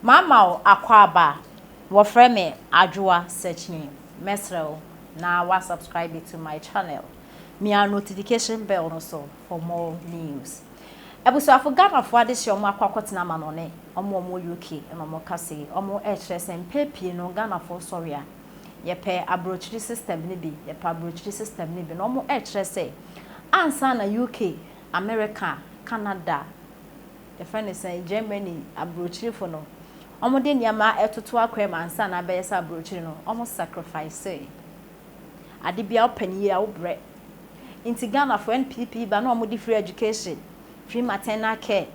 Mama wo akwaaba. Wɔfrɛ me Adwoa Searching. Mesrɛ wo na wa subscribe to my channel. Mia notification bell no so for more news. Abusuafo, Ghanafoɔ adehye ɔmo akɔ akɔtena amanɔne, ɔmo a ɔmo UK ɛna ɔmo ka se ɔmo ɛkyerɛ sɛ mpɛ pii no Ghanafoɔ sɔre a, yɛpɛ aburokyiri system ne bi, yɛpɛ aburokyiri system ne bi. Na ɔmo ɛkyerɛ sɛ ansa na UK, America, Canada, yɛfrɛ no sɛ Germany, aburokyirifo no ɔmo de nneɛma ɛtoto akwan mu ansa na abɛyɛ sɛ aburokyiri no, ɔmo sacrifice ade bia ɔpɛ ne yie a wobrɛ. Nti Ghanafoɔ, NPP ba na ɔmo de free education, free maternal care,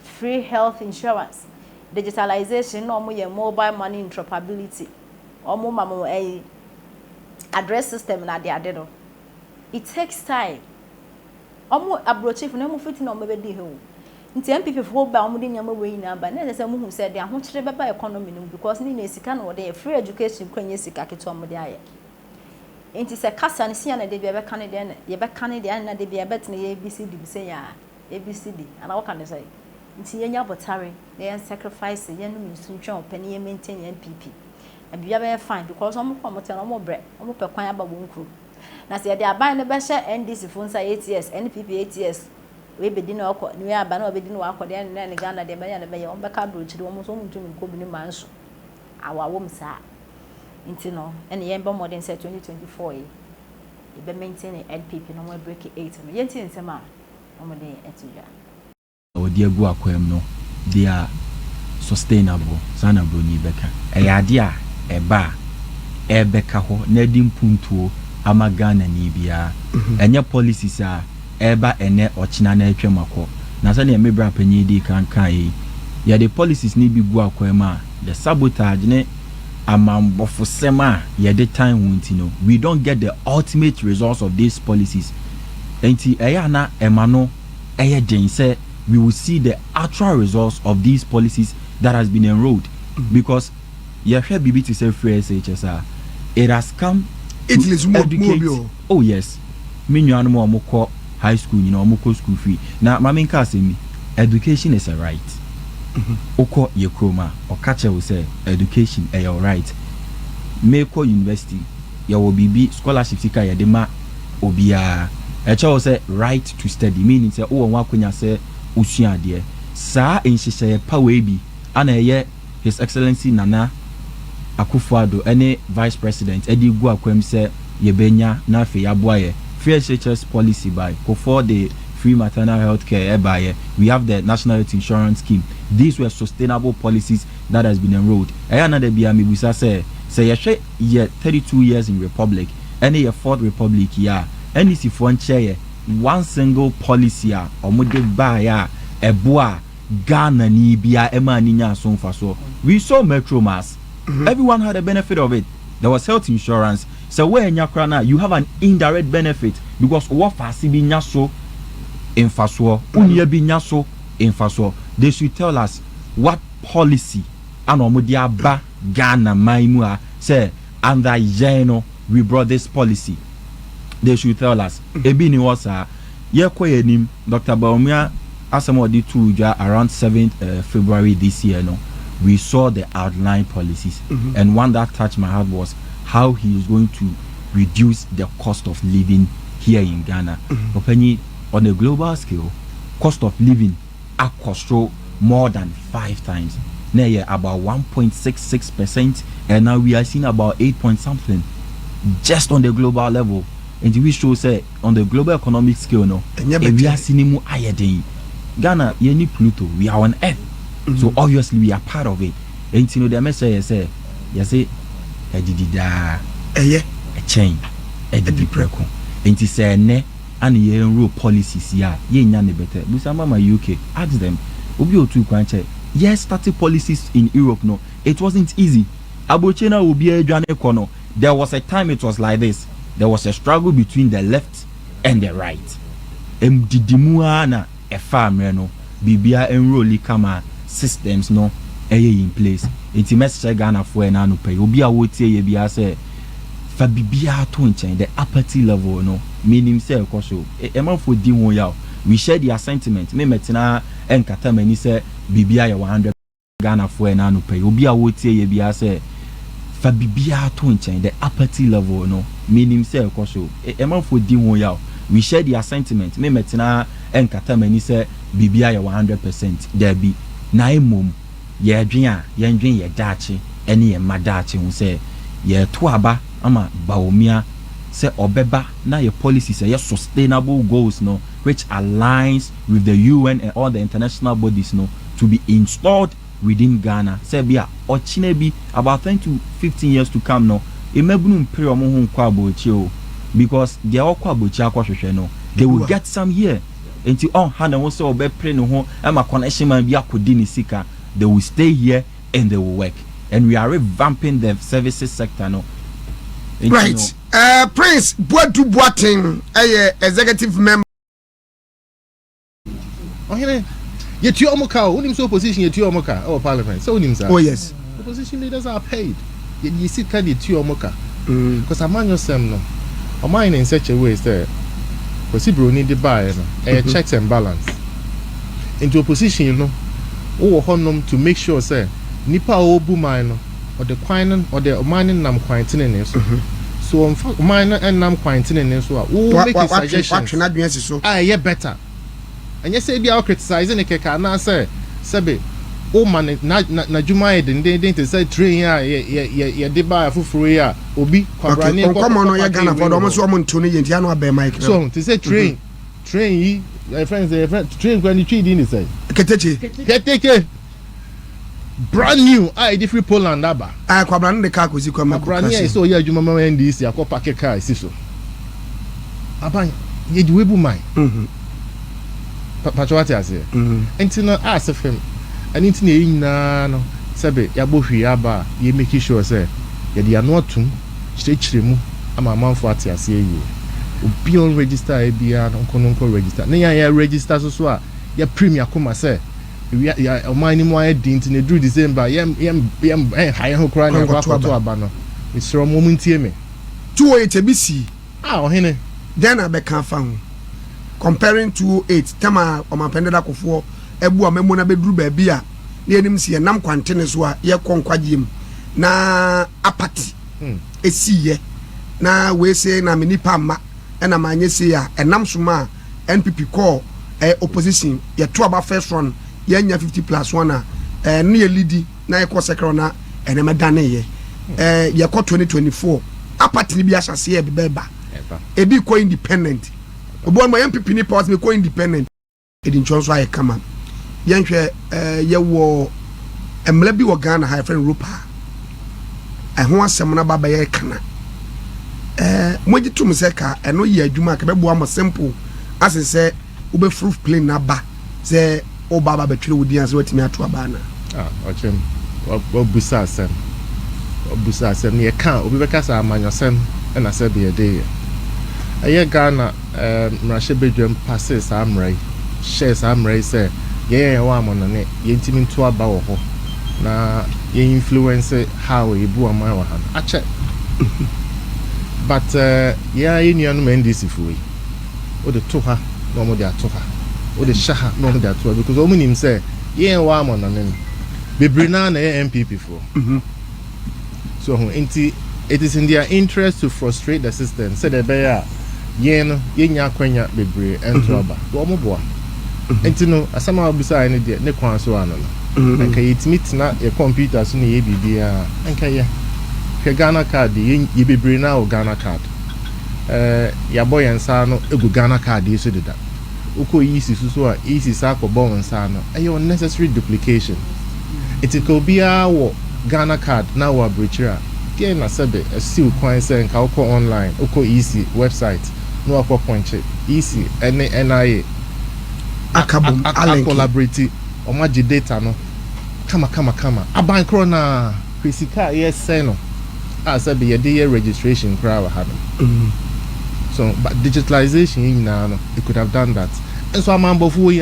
free health insurance, digitalization, na ɔmo yɛ mobile money interoperability, ɔmo ma mo ɛyi address system na ade ade no, it takes time. Ɔmo aburokyifo na ɔmo fiti na ɔmo bɛdi ha o. Nti NPP foɔ ba, ɔmo de nneɛma wɔ nyinaa ba na ɛsɛ sɛ ɔmo hu sɛ de ahokyere bɛba economy no mu, because ne nyinaa sika na wɔde yɛ. Free education kura nyɛ sika ketewa ɔmo de ayɛ. Nti sɛ kasa no si ya na de bi yɛbɛka ne deɛ, yɛbɛka ne deɛ na de bi yɛbɛtena yɛ ABCD bi sɛ yɛ ABCD ana wɔka ne sɛ. Nti yɛnya abotare na yɛn sacrifice, yɛn nom nsu ntwɛn ɔpɛ ne yɛn maintain yɛn NPP na biribiara bɛyɛ fine, because ɔmo kɔ ɔmo tɛ no, ɔmo brɛ, ɔmo pɛ kwan aba wɔn kurom. Na sɛ yɛde aban no bɛhyɛ NDC fo nsa 8 years, NPP 8 years, wei bɛdi na ɔkɔ ne wei aba na ɔbɛdi na wakɔ deɛ ne ne Ghana deɛ bɛyɛ ne bɛyɛ, ɔmo bɛka aburokyiri, wɔn nso ɔmo ntumi nkɔ bi ne ma nso awawo mu saa. Nti no ɛna yɛn bɔ mmɔden sɛ 2024 yi yɛbɛ maintain NPP na wɔn break eight no. Yɛn ti nsɛm a wɔn de ɛto dwa. Wɔde agu akwan mu no, they are sustainable. Saa na buroni bɛka. Ɛyɛ adeɛ a ɛba a ɛbɛka hɔ na ɛde mpuntuo ama Ghana ni biara. Ɛnyɛ policies a ɛba ɛnɛ, ɔkyena na atwam akɔ. Na sɛdeɛ mebra panyin di kan kan yi, yɛde policies ne bi gu akwan mu a, the sabotage ne amambɔfosɛm a yɛde tan ho nti no, we don't get the ultimate results of these policies. Nti ɛyɛ ana ɛma no ɛyɛ den sɛ we will see the actual results of these policies that has been enrolled, because yɛhwɛ biribi te sɛ free SHS a, it has come to Italy so mo educate bi o. Oh yes, me nuanom a wɔn kɔ high school nyinaa, wɔn kɔ school free. Na maame nka asɛm bi, education is a right. Wokɔ yɛ kurom a, ɔka kyerɛ wo sɛ education ɛyɛ right. Mekɔ university, yɛwɔ biribi scholarship sika yɛde ma obiara. Ɛkyerɛ wo sɛ right to study, meaning sɛ wowɔ ho akonya sɛ wosua adeɛ. Saa nhyehyɛeɛ pa wei bi ana ɛyɛ His Excellency Nana Akufo-Addo ɛne Vice President ɛde gu akwam sɛ yɛbɛnya. Na afei yɛaboa yɛ free SHS policy by Kufuor, the free maternal health care ɛbaayɛ, we have the National Health Insurance Scheme. These were sustainable policies that has been enrolled. Ɛyɛ another bi a mebusa sɛ yɛhwɛ yɛ 32 years in republic ɛne yɛ Fourth Republic yi a, NDC foɔ nkyɛn yɛ one single policy a wɔn de baayɛ a ɛboa Ghana ni bia ɛma ni nya aso nfasoɔ. We saw Metro Mass, everyone had a benefit of it. There was health insurance. Sɛ wɔanya koraa na you have an indirect benefit because wɔ faase bi nya so mfasoɔ, onua bi nya so mfasoɔ. They should tell us what policy ana wɔn de aba Ghana man mu a sɛ under yɛn no, we brought this policy. They should tell us. Ebi ni wɔ saa. Yɛkɔ yɛn anim, Dr Bawumia asɛm a ɔde too dwa around 7th February this year no, we saw the outline policies, and one that touched my heart was how he is going to reduce the cost of living here in Ghana. Ɔpanyin, on a global scale, cost of living akɔ soro more than five times. Na ɛyɛ about 1.66%, and now we are seeing about eight point something just on the global level. Nti we show say on the global economic scale no, Ɛnyɛ bɛtɛ. Ewiase ni mu ayɛ den. Ghana yɛn ni Pluto, we are on earth, so obviously we are part of it. Nti no deɛ mɛsɛ yɛ sɛ yɛsɛ ɛdidi daa ɛyɛ ɛkyɛn ɛdidi prɛko. Nti sɛ ɛnɛ ana yɛn enroll policies yi a, yɛnya ne bɛtɛ. Busa mama UK, ask them. Obi otu kwan kyɛ yɛ started policies in Europe no, it wasn't easy. Aburokye na obi adwane kɔ no, there was a time it was like this. There was a struggle between the left and the right. Ndidi mu ara na ɛfa mmerɛ no biribiara enroll kama, systems no ɛyɛ in place. Nti mɛsrɛ Ghanafoɔ ɛna anɔpɛ yi, obi a wɔtie yɛ biara sɛ fa biribiara to nkyɛn. The apathy level no, meaning sɛ ɛkɔ so ɛmanfoɔ di ho yaw. We share their sentiment. Me mɛtena ɛnkata m'ani sɛ biribiara yɛ 100. Ghanafoɔ ɛna anɔpɛ yi, obi a wɔretie yɛ biara sɛ fa biribiara to nkyɛn. The apathy level no, menim sɛ ɛkɔ so, ɛmanfoɔ di ho yaw. We share their sentiment. Me mɛtena ɛnkata m'ani sɛ biribiara yɛ 100%, daabi. Na mmom yɛdwen a yɛndwen yɛ daakye ɛne yɛn mma daakye ho sɛ yɛto aba ama Bawumia sɛ ɔbɛba na yɛ policies ɛyɛ sustainable goals no, which aligns with the UN and all the international bodies no, to be installed within Ghana, sɛ bi a ɔkyena bi, about 10 to 15 years to come no, mmabunu mpere ɔmo ho nkɔ abɔkyi o, because deɛ ɔkɔ abɔkyi akɔhwehwɛ no, they will get some here. Nti ɔnha ne ho sɛ ɔbɛpere ne ho ɛma connection man bi akɔdi ne sika. They will stay here and they will work, and we are revamping the services sector no. Nti Right, Prince Buadu Boateng ɛyɛ executive member. Ɔhene, yɛtua ɔmo ka o. Wonim sɛ opposition yɛtua ɔmo ka ɛwɔ parliament sɛ wonim saa? Oh yes. Opposition leaders are paid. Yɛde yɛ sika de tua ɔmo ka because amanyɔsɛm no, ɔman no in such a way sɛ Kwasi Broni de baeɛ no, ɛyɛ checks and balance. Nti opposition no wowɔ hɔnom to make sure sɛ nipa a ɔrebu man no, ɔde kwan no, ɔde ɔman no nam kwan tenene so. So ɔmfa ɔman no nam kwan tenene so a, wo make suggestions watwe n'adwene asi so a ɛyɛ better. Ɛnyɛ sɛ ebi a ɔcriticize ne kɛkɛ anaasɛ sɛbe woma ne na na n'adwuma yɛ dendenden te sɛ train a yɛ yɛ yɛ yɛde ba foforɔ yi a obi kwabrane. Nkɔmɔ no yɛ Ghana fɔ dɛ ɔmo nso ɔmo nto no yɛ, nti ano abɛn mic. So te sɛ train yi, yɛfrɛ sɛ yɛfrɛ train kura ne twi di ne sɛ Keteke. Keteke brand new a yɛde firi Poland aba. A kwabrane de kaa kɔsi kwama. Kwabrane a yɛ sɛ ɔyɛ adwuma ma NDC akɔ park kaa esi so aban yɛde webu man patro, wate aseɛ? Nti no ase fam ɛne nti na yɛn nyinaa no, sɛbe, yɛabɔ hwee aba a, yɛ make sure sɛ yɛde ano atum kyerɛkyerɛ mu ama amanfo ate aseɛ yie. Obi a ɔnregister a biara no, nkɔ no nkɔ register ne yɛn a yɛ register so so a yɛpere mi akoma sɛ ewia ya ɔman no mu ayɛ den nti na eduru December yɛn yɛn yɛn ɛnha yɛn ho koraa na yɛkɔ akɔto aba no. Mesrɛ mo, mo ntie me. 208 ebi si. A ɔhene. Den na bɛka afa ho, comparing 208 tɛma ɔmampɛn dada Kofoɔ ɛbu a mɛmo na bɛduru baabi a na yɛnim si yɛnam kwantene so a yɛkɔ nkwagyeɛ mu na apathy esiiɛ na wei se na me nipa mma ɛna ma nye se a ɛnam so ma a NPP kɔɔ opposition. Yɛto aba first one, yɛnya 50 plus 1 a ne yɛ lead na yɛkɔ second na ɛnɛmɛ dane yɛ yɛkɔ 2024, apathy ni bi ahyɛ aseɛ ɛbɛba, ebi kɔ independent, obi wɔn mo NPP ni powers mi kɔ independent. Edi nkyɛn nso ayɛ kama. Yɛnhwɛ, yɛwɔ mmerɛ bi wɔ Ghana ha, yɛfrɛ no ROPA. Ɛho asɛm no aba bɛyɛ kana. Mogye tom sɛ ka ɛno yɛ adwuma a ka bɛboa mo simple ase sɛ wobɛforo plane no aba sɛ woba aba bɛtwerɛ wo din ase, woatumi ato aba ana? Ah, ɔkyɛm, wabusa asɛm, wabusa asɛm ne yɛka obi bɛka sɛ amanyɔsɛm ɛna sɛ deɛ yɛde yɛ ɛyɛ Ghana mmarahyɛbadwam pass saa mmara yi, hyɛɛ saa mmara yi sɛ yɛn a yɛwɔ amannɔne yɛntumi nto aba wɔ hɔ na yɛn influence how yɛbu ɔman wɔ ha no akyɛ. But yɛn a yɛn nuanom NDC foɔ yi, wode to ha na wɔn de ato ha, wode hyɛ ha na wɔn de ato ha, because wɔn nim sɛ yɛn wɔ amannɔne no bebree naa na ɛyɛ NPP foɔ so ho. Nti it is in their interest to frustrate the system sɛdeɛ ɛbɛyɛ a yɛn no yɛnya akwanya bebree ɛnto aba. Wɔn boa. Nti no, asɛm a wɔbisa yɛn no deɛ, ne kwan so ano no, nka yɛtumi tena yɛ computer so na yɛ biribiara. Nka yɛ hwɛ Ghana Card, yɛ yɛ bebree naa wɔ Ghana Card. Yɛabɔ yɛn nsa no egu Ghana Card yi so deda. Wokɔ EC so so a, EC sa akɔbɔ wɔn nsa ano, ɛyɛ unnecessary duplication. Nti ka obiara wɔ Ghana Card na wɔ aburokyire a, deɛ na sɛbe asiw kwan sɛ nka wokɔ online, wokɔ EC website na wakɔ pɔnkye EC ɛne NIA aka bom a collaborate, ɔmo agye data no kama kama kama. Aban korɔ na hwɛ sika a yɛsɛn no a sɛbe yɛde yɛ registration koraa wɔ ha no. So but digitalization yi nyinaa no, it could have done that. Nso amanbɔfoɔ yi